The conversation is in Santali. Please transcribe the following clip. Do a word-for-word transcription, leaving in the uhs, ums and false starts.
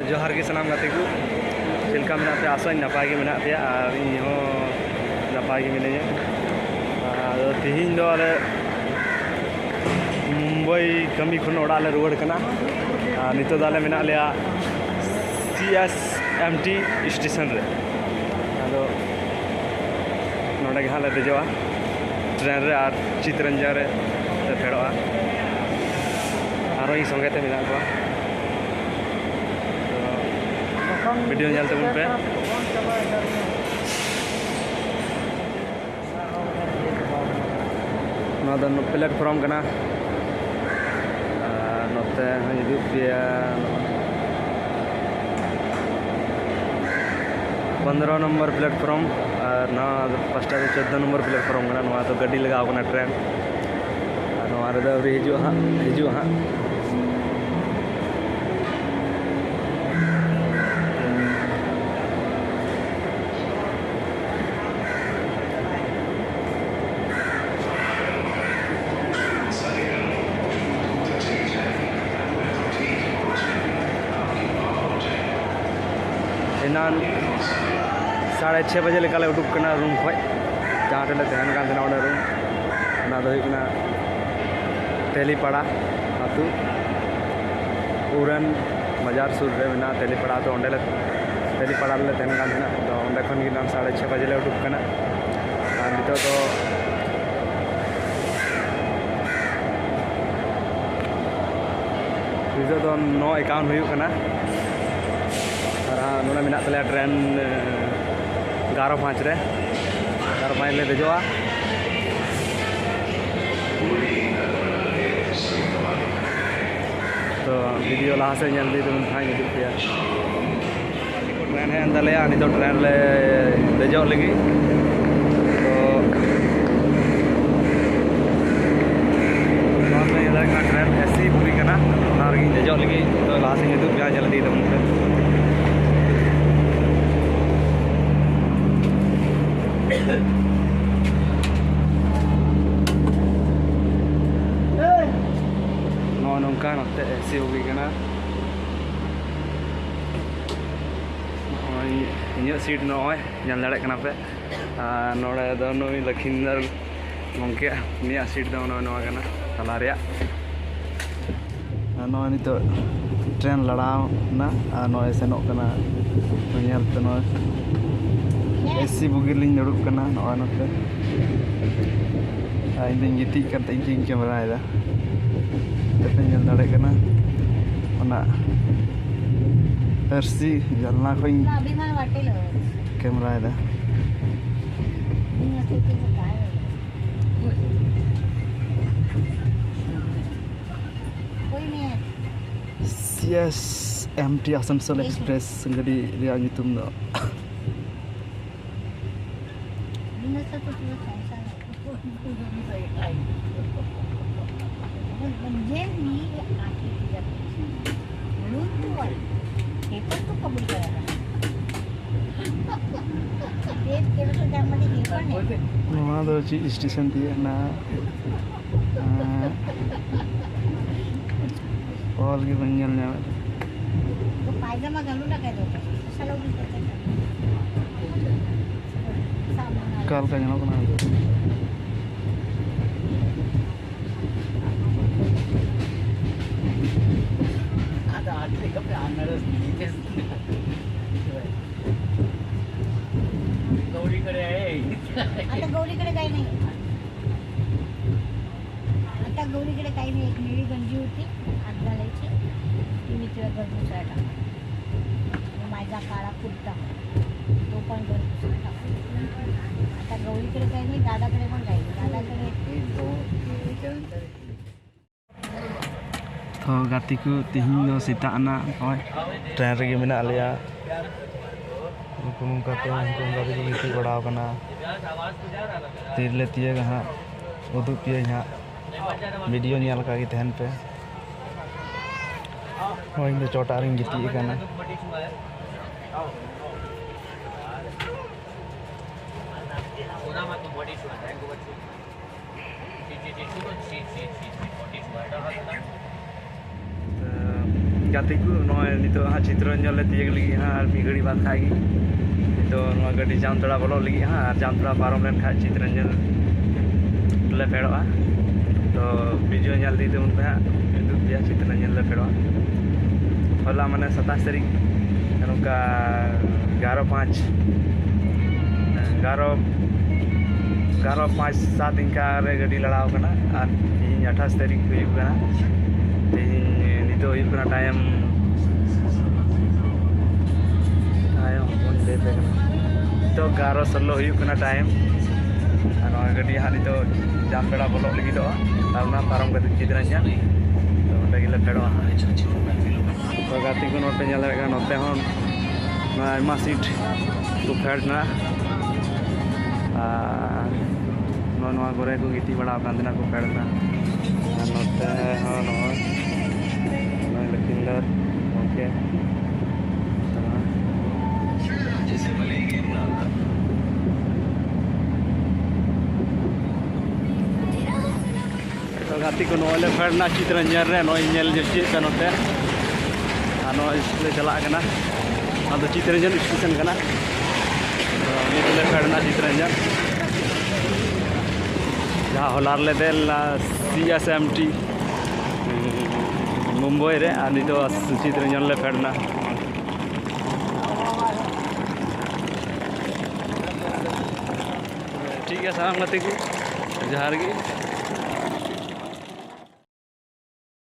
ᱡᱚᱦᱟᱨ ᱜᱮ ᱥᱟᱱᱟᱢ ᱜᱟᱛᱮ ᱠᱚ, ᱪᱮᱫ ᱞᱮᱠᱟ ᱢᱮᱱᱟᱜ ᱯᱮᱭᱟ? ᱟᱥᱟᱧ ᱱᱟᱯᱟᱭ ᱜᱮ ᱢᱮᱱᱟᱜ ᱯᱮᱭᱟ ᱟᱨ ᱤᱧ ᱦᱚᱸ ᱱᱟᱯᱟᱭ ᱜᱮ ᱢᱤᱱᱟᱹᱧᱟ᱾ ᱟᱫᱚ ᱛᱮᱦᱮᱧ ᱫᱚ ᱟᱞᱮ ᱢᱩᱢᱵᱟᱭ ᱠᱟᱹᱢᱤ ᱠᱷᱚᱱ ᱚᱲᱟᱜ ᱞᱮ ᱨᱩᱣᱟᱹᱲ ᱠᱟᱱᱟ᱾ ᱟᱨ ᱱᱤᱛᱚᱜ ᱫᱚ ᱟᱞᱮ ᱢᱮᱱᱟᱜ ᱞᱮᱭᱟ ᱥᱤ ᱮᱥ ᱮᱢ ᱴᱤ ᱥᱴᱮᱥᱚᱱ ᱨᱮ᱾ ᱟᱫᱚ ᱱᱚᱰᱮ ᱜᱮ ᱦᱟᱸᱜ ᱞᱮ ᱫᱮᱡᱚᱜᱼᱟ ᱴᱨᱮᱱ ᱨᱮ ᱟᱨ ᱪᱤᱛᱨᱚᱧᱡᱚᱱ ᱨᱮ ᱞᱮ ᱯᱷᱮᱰᱚᱜᱼᱟ᱾ ᱟᱨᱚ ᱤᱧ ᱥᱚᱸᱜᱮ ᱛᱮ ᱢᱮᱱᱟᱜ ᱠᱚᱣᱟ᱾ ᱛᱚ, ᱵᱷᱤᱰᱤᱭᱳ ᱧᱮᱞ ᱛᱟᱵᱚᱱ ᱯᱮ᱾ ᱱᱚᱣᱟ ᱫᱚ ᱯᱞᱮᱴᱯᱷᱚᱨᱢ ᱠᱟᱱᱟ᱾ ᱟᱨ ᱱᱚᱛᱮ ᱦᱚᱸᱧ ᱩᱫᱩᱜ ᱯᱮᱭᱟ, ᱯᱚᱱᱫᱽᱨᱚ ᱱᱚᱢᱵᱚᱨ ᱯᱞᱮᱴᱯᱷᱚᱨᱢ᱾ ᱟᱨ ᱱᱚᱣᱟ ᱯᱟᱥᱴᱟ ᱫᱚ ᱪᱳᱫᱽᱫᱳ ᱱᱚᱢᱵᱚᱨ ᱯᱞᱮᱴᱯᱷᱚᱨᱢ ᱠᱟᱱᱟ᱾ ᱱᱚᱣᱟ ᱫᱚ ᱜᱟᱹᱰᱤ ᱞᱟᱜᱟᱣ ᱠᱟᱱᱟ, ᱴᱨᱮᱱ᱾ ᱟᱨ ᱱᱚᱣᱟ ᱨᱮᱫᱚ ᱟᱹᱣᱨᱤ ᱦᱤᱡᱩᱜᱼᱟ ᱦᱟᱸᱜ, ᱦᱤᱡᱩᱜᱼᱟ ᱦᱟᱸᱜ᱾ ᱮᱱᱟᱱ ᱥᱟᱲᱮ ᱪᱷᱚᱭ ᱵᱟᱡᱮ ᱞᱮᱠᱟᱞᱮ ᱩᱰᱩᱠ ᱠᱟᱱᱟ ᱨᱩᱢ ᱠᱷᱚᱡ, ᱡᱟᱦᱟᱸ ᱴᱷᱮᱱ ᱞᱮ ᱛᱟᱦᱮᱱ ᱠᱟᱱ ᱛᱟᱦᱮᱱᱟ ᱚᱸᱰᱮ ᱨᱩᱢ᱾ ᱚᱱᱟ ᱫᱚ ᱦᱩᱭᱩᱜ ᱠᱟᱱᱟ ᱛᱮᱞᱤᱯᱟᱲᱟ ᱟᱹᱛᱩ, ᱩᱨᱟᱱ ᱵᱟᱡᱟᱨ ᱥᱩᱨ ᱨᱮ ᱢᱮᱱᱟᱜᱼᱟ ᱛᱮᱞᱤᱯᱟᱲᱟ ᱟᱹᱛᱩ᱾ ᱚᱸᱰᱮ ᱞᱮ, ᱛᱮᱞᱤᱯᱟᱲᱟ ᱨᱮᱞᱮ ᱛᱟᱦᱮᱱ ᱠᱟᱱ ᱛᱟᱦᱮᱱᱟ᱾ ᱟᱫᱚ ᱚᱸᱰᱮ ᱠᱷᱚᱱ ᱜᱮ ᱮᱱᱟᱱ ᱥᱟᱲᱮ ᱪᱷᱚᱭ ᱵᱟᱡᱮ ᱞᱮ ᱩᱰᱩᱠ ᱠᱟᱱᱟ᱾ ᱟᱨ ᱱᱤᱛᱚᱜ ᱫᱚ ᱱᱤᱛᱚᱜ ᱫᱚ ᱱᱚ ᱮᱠᱟᱣᱩᱱ ᱦᱩᱭᱩᱜ ᱠᱟᱱᱟ᱾ ᱟᱨ ᱦᱟᱸᱜ ᱱᱚᱰᱮ ᱢᱮᱱᱟᱜ ᱛᱟᱞᱮᱭᱟ ᱴᱨᱮᱱ, ᱮᱜᱟᱨᱚ ᱯᱟᱸᱪ ᱨᱮ, ᱮᱜᱟᱨᱚ ᱯᱟᱸᱪ ᱞᱮ ᱫᱮᱡᱚᱜᱼᱟ᱾ ᱛᱚ, ᱵᱷᱤᱰᱤᱭᱳ ᱞᱟᱦᱟ ᱥᱮᱫ ᱧᱮᱞ ᱤᱫᱤ ᱛᱟᱵᱚᱱ ᱠᱷᱟᱱ ᱦᱤᱡᱩᱜ ᱯᱮᱭᱟ᱾ ᱴᱨᱮᱱ ᱦᱮᱡ ᱮᱱ ᱛᱟᱞᱮᱭᱟ, ᱱᱤᱛᱚᱜ ᱴᱨᱮᱱ ᱞᱮ ᱫᱮᱡᱚᱜ ᱞᱟᱹᱜᱤᱫ᱾ ᱛᱚ, ᱱᱚᱣᱟ ᱯᱮ ᱧᱮᱞ ᱫᱟᱲᱮᱭᱟᱜ ᱠᱟᱱᱟ, ᱴᱨᱮᱱ ᱮ ᱥᱤ ᱵᱩᱜᱤ ᱠᱟᱱᱟ, ᱚᱱᱟ ᱨᱮᱜᱮᱧ ᱫᱮᱡᱚᱜ ᱞᱟᱹᱜᱤᱫ᱾ ᱛᱚ, ᱞᱟᱦᱟ ᱥᱮᱫ ᱦᱤᱡᱩᱜ ᱯᱮ, ᱧᱮᱞ ᱤᱫᱤᱭ ᱛᱟᱵᱚᱱ ᱯᱮ᱾ ᱱᱚᱜᱼᱚ ᱱᱚᱝᱠᱟ ᱱᱚᱛᱮ ᱮ ᱥᱤ ᱵᱩᱜᱤ ᱠᱟᱱᱟ᱾ ᱤᱧᱟᱹᱜ ᱥᱤᱴ ᱱᱚᱜᱼᱚᱭ ᱧᱮᱞ ᱫᱟᱲᱮᱭᱟᱜ ᱠᱟᱱᱟ ᱯᱮ᱾ ᱟᱨ ᱱᱚᱰᱮ ᱫᱚ ᱱᱩᱭ ᱞᱚᱠᱷᱤᱱᱫᱚᱨ ᱜᱚᱢᱠᱮ, ᱩᱱᱤᱭᱟᱜ ᱥᱤᱴ ᱫᱚ ᱱᱚᱜᱼᱚᱭ ᱱᱚᱣᱟ ᱠᱟᱱᱟ, ᱛᱟᱞᱟ ᱨᱮᱭᱟᱜ᱾ ᱟᱨ ᱱᱚᱜᱼᱚᱭ ᱱᱤᱛᱚᱜ ᱴᱨᱮᱱ ᱞᱟᱲᱟᱣ ᱮᱱᱟ ᱟᱨ ᱱᱚᱜᱼᱚᱭ ᱥᱮᱱᱚᱜ ᱠᱟᱱᱟ᱾ ᱧᱮᱞ ᱯᱮ, ᱱᱚᱜᱼᱚᱭ ᱮᱥᱤ ᱵᱩᱜᱤ ᱨᱮᱞᱤᱧ ᱫᱩᱲᱩᱵ ᱠᱟᱱᱟ ᱱᱚᱜᱼᱚᱭ ᱱᱚᱛᱮ᱾ ᱟᱨ ᱤᱧ ᱫᱚᱧ ᱜᱤᱛᱤᱡ ᱠᱟᱱ ᱛᱮ ᱤᱧ ᱜᱤᱧ ᱠᱮᱢᱮᱨᱟᱭᱮᱫᱟ᱾ ᱟᱯᱮ ᱯᱮ ᱧᱮᱞ ᱫᱟᱲᱮᱭᱟᱜ ᱠᱟᱱᱟ ᱚᱱᱟ ᱟᱹᱨᱥᱤ ᱡᱟᱱᱞᱟ ᱠᱷᱚᱱ ᱠᱮᱢᱮᱨᱟᱭᱮᱫᱟ᱾ C S M T Asansol express ᱜᱟᱹᱰᱤ ᱨᱮᱭᱟᱜ ᱧᱩᱛᱩᱢ ᱫᱚ᱾ ᱱᱚᱣᱟ ᱫᱚ ᱪᱮᱫ ᱥᱴᱮᱥᱚᱱ ᱛᱤᱭᱟᱹᱜ ᱮᱱᱟ? ᱮᱸ, ᱚᱞ ᱜᱮ ᱵᱟᱹᱧ ᱧᱮᱞ ᱧᱟᱢᱮᱫ᱾ ᱯᱟᱭᱡᱟᱢᱟ ᱜᱟᱞᱩ ᱞᱟᱜᱟᱭ ᱫᱚ, ᱥᱟᱞᱟ ᱩᱰᱩᱠ ᱠᱟᱛᱮ᱾ ᱚᱠᱟ ᱞᱮᱠᱟ ᱧᱮᱞᱚᱜ ᱠᱟᱱᱟ ᱱᱤᱛᱚᱜ? ᱟᱫᱚ ᱟᱹᱰᱤ ᱞᱮᱠᱟ ᱯᱮ ᱟᱱᱟᱨᱚᱥ ᱵᱤᱞᱤ ᱯᱮ गौरी करे है। आता गौरीकडे काही नाही. आता गौरीकडे काही नाही. एक निळी गंजी होती, अर्धा घालायची, ती मी तिला घर पुसायला टाकली. आणि माझा काळा कुर्ता, तो पण घर पुसायला टाकला. आता गौरीकडे काही नाही, दादाकडे पण काही नाही. दादाकडे ᱛᱚ ᱜᱟᱛᱮ ᱠᱚ, ᱛᱮᱦᱮᱧ ᱫᱚ ᱥᱮᱛᱟᱜ ᱮᱱᱟ, ᱱᱚᱜᱼᱚᱭ ᱴᱨᱮᱱ ᱨᱮᱜᱮ ᱢᱮᱱᱟᱜ ᱞᱮᱭᱟ᱾ ᱩᱱᱠᱩ ᱱᱚᱝᱠᱟ ᱛᱮ, ᱩᱱᱠᱩ ᱚᱱᱠᱟ ᱛᱮᱠᱚ ᱜᱤᱛᱤᱡ ᱵᱟᱲᱟᱣ ᱠᱟᱱᱟ᱾ ᱛᱤᱨᱮᱞᱮ ᱛᱤᱭᱟᱹᱜᱟ ᱦᱟᱸᱜ, ᱩᱫᱩᱜ ᱯᱮᱭᱟᱹᱧ ᱦᱟᱸᱜ᱾ ᱵᱷᱤᱰᱤᱭᱳ ᱧᱮᱞ ᱠᱟᱜ ᱜᱮ ᱛᱟᱦᱮᱱ ᱯᱮ᱾ ᱦᱳᱭ, ᱤᱧ ᱫᱚ ᱪᱚᱴᱟᱜ ᱨᱤᱧ ᱜᱤᱛᱤᱡ ᱟᱠᱟᱱᱟ᱾ ᱛᱚ, ᱜᱟᱛᱮ ᱠᱚ, ᱱᱚᱜᱼᱚᱭ ᱱᱤᱛᱚᱜ ᱦᱟᱸᱜ ᱪᱤᱛᱨᱚᱨᱚᱧᱡᱚᱱ ᱞᱮ ᱛᱤᱭᱳᱜ ᱞᱟᱹᱜᱤᱫ ᱦᱟᱸᱜ, ᱟᱨ ᱢᱤᱫ ᱜᱷᱟᱹᱲᱤᱡ ᱵᱟᱫᱽ ᱠᱷᱟᱡ ᱜᱮ᱾ ᱛᱚ ᱱᱚᱣᱟ ᱜᱟᱹᱰᱤ ᱡᱟᱢᱛᱟᱲᱟ ᱵᱚᱞᱚᱜ ᱞᱟᱹᱜᱤᱫ ᱦᱟᱸᱜ, ᱟᱨ ᱡᱟᱢᱛᱟᱲᱟ ᱯᱟᱨᱚᱢ ᱞᱮᱱᱠᱷᱟᱱ ᱪᱤᱛᱨᱚᱱᱡᱚᱱ ᱞᱮ ᱯᱷᱮᱰᱚᱜᱼᱟ᱾ ᱛᱚ video ᱧᱮᱞ ᱤᱫᱤ ᱛᱟᱵᱚᱱ ᱯᱮ ᱦᱟᱸᱜ, ᱩᱫᱩᱜ ᱯᱮᱭᱟ ᱪᱤᱛᱨᱚᱱᱡᱚᱱ ᱞᱮ ᱯᱷᱮᱰᱚᱜᱼᱟ᱾ ᱦᱚᱞᱟ ᱢᱟᱱᱮ ᱥᱟᱛᱟᱥ ᱛᱟᱹᱨᱤᱠᱷ, ᱱᱚᱝᱠᱟ ᱮᱜᱟᱨᱚ ᱯᱟᱸᱪ, ᱮᱜᱟᱨᱚ, ᱮᱜᱟᱨᱚ ᱯᱟᱸᱪ ᱥᱟᱛ ᱤᱱᱠᱟ ᱨᱮ ᱜᱟᱹᱰᱤ ᱞᱟᱲᱟᱣ ᱠᱟᱱᱟ, ᱟᱨ ᱛᱮᱦᱮᱧ ᱟᱴᱷᱟᱥ ᱛᱟᱹᱨᱤᱠᱷ ᱦᱩᱭᱩᱜ ᱠᱟᱱᱟ᱾ ᱛᱮᱦᱮᱧ ᱱᱤᱛᱚᱜ ᱦᱩᱭᱩᱜ ᱠᱟᱱᱟ time, time ᱵᱚᱱ ᱞᱟᱹᱭ ᱯᱮ ᱠᱟᱱᱟ᱾ ᱱᱤᱛᱚᱜ ᱮᱜᱟᱨᱚ ᱥᱳᱞᱞᱳ ᱦᱩᱭᱩᱜ ᱠᱟᱱᱟ time, ᱟᱨ ᱱᱚᱣᱟ ᱜᱟᱹᱰᱤ ᱦᱟᱸᱜ ᱱᱤᱛᱚᱜ ᱡᱟᱢᱵᱮᱲᱟ ᱵᱚᱞᱚᱜ ᱞᱟᱹᱜᱤᱫᱚᱜᱼᱟ, ᱟᱨ ᱚᱱᱟ ᱯᱟᱨᱚᱢ ᱠᱟᱛᱮ ᱪᱤᱛᱨᱚᱱᱡᱚᱱ, ᱛᱚ ᱚᱸᱰᱮ ᱜᱮᱞᱮ ᱯᱷᱮᱰᱚᱜᱼᱟ ᱦᱟᱸᱜ᱾ ᱛᱚ ᱜᱟᱛᱮ ᱠᱚ, ᱱᱚᱛᱮ ᱧᱮᱞ ᱫᱟᱲᱮᱭᱟᱜ ᱠᱟᱱᱟ, ᱱᱚᱛᱮ ᱦᱚᱸ ᱱᱚᱣᱟ ᱟᱭᱢᱟ seat ᱠᱚ ᱯᱷᱮᱰ ᱮᱱᱟ, ᱟᱨ ᱱᱚᱣᱟ, ᱱᱚᱣᱟ ᱠᱚᱨᱮ ᱠᱚ ᱜᱤᱛᱤᱡ ᱵᱟᱲᱟ ᱟᱠᱟᱱ ᱛᱟᱦᱮᱱᱟ, ᱠᱚ ᱯᱷᱮᱰ ᱮᱱᱟ᱾ ᱟᱨ ᱱᱚᱛᱮ ᱦᱚᱸ ᱱᱚᱜᱼᱚᱭ, ᱱᱚᱜᱼᱚᱭ ᱞᱚᱠᱷᱤᱱᱫᱚᱨ ᱜᱚᱢᱠᱮ᱾ ᱛᱚ ᱜᱟᱛᱮ ᱠᱚ, ᱱᱚᱜᱼᱚᱭ ᱞᱮ ᱯᱷᱮᱰ ᱮᱱᱟ ᱪᱤᱛᱨᱚᱱᱡᱚᱱ ᱨᱮ, ᱱᱚᱜᱼᱚᱭ ᱧᱮᱞ ᱧᱚᱜ ᱪᱮᱫ ᱠᱟᱱᱟ ᱱᱚᱛᱮ, ᱟᱨ ᱱᱚᱜᱼᱚᱭ ᱞᱮ ᱪᱟᱞᱟᱜ ᱠᱟᱱᱟ᱾ ᱟᱫᱚ ᱪᱤᱛᱨᱚᱱᱡᱚᱱ station ᱠᱟᱱᱟ, ᱛᱚ ᱱᱤᱛ ᱞᱮ ᱯᱷᱮᱰ ᱮᱱᱟ ᱪᱤᱛᱨᱚᱱᱡᱚᱱ, ᱡᱟᱦᱟᱸ ᱦᱚᱞᱟ ᱨᱮᱞᱮ ᱫᱮᱡ ᱞᱮᱱᱟ CSMT ᱢᱩᱢᱵᱟᱭ ᱨᱮ, ᱟᱨ ᱱᱤᱛᱚᱜ ᱪᱤᱛᱨᱚᱱᱡᱚᱱ ᱞᱮ ᱯᱷᱮᱰ ᱮᱱᱟ᱾ ᱴᱷᱤᱠ ᱜᱮᱭᱟ ᱥᱟᱱᱟᱢ ᱜᱟᱛᱮ ᱠᱚ, ᱡᱚᱦᱟᱨ ᱜᱮ᱾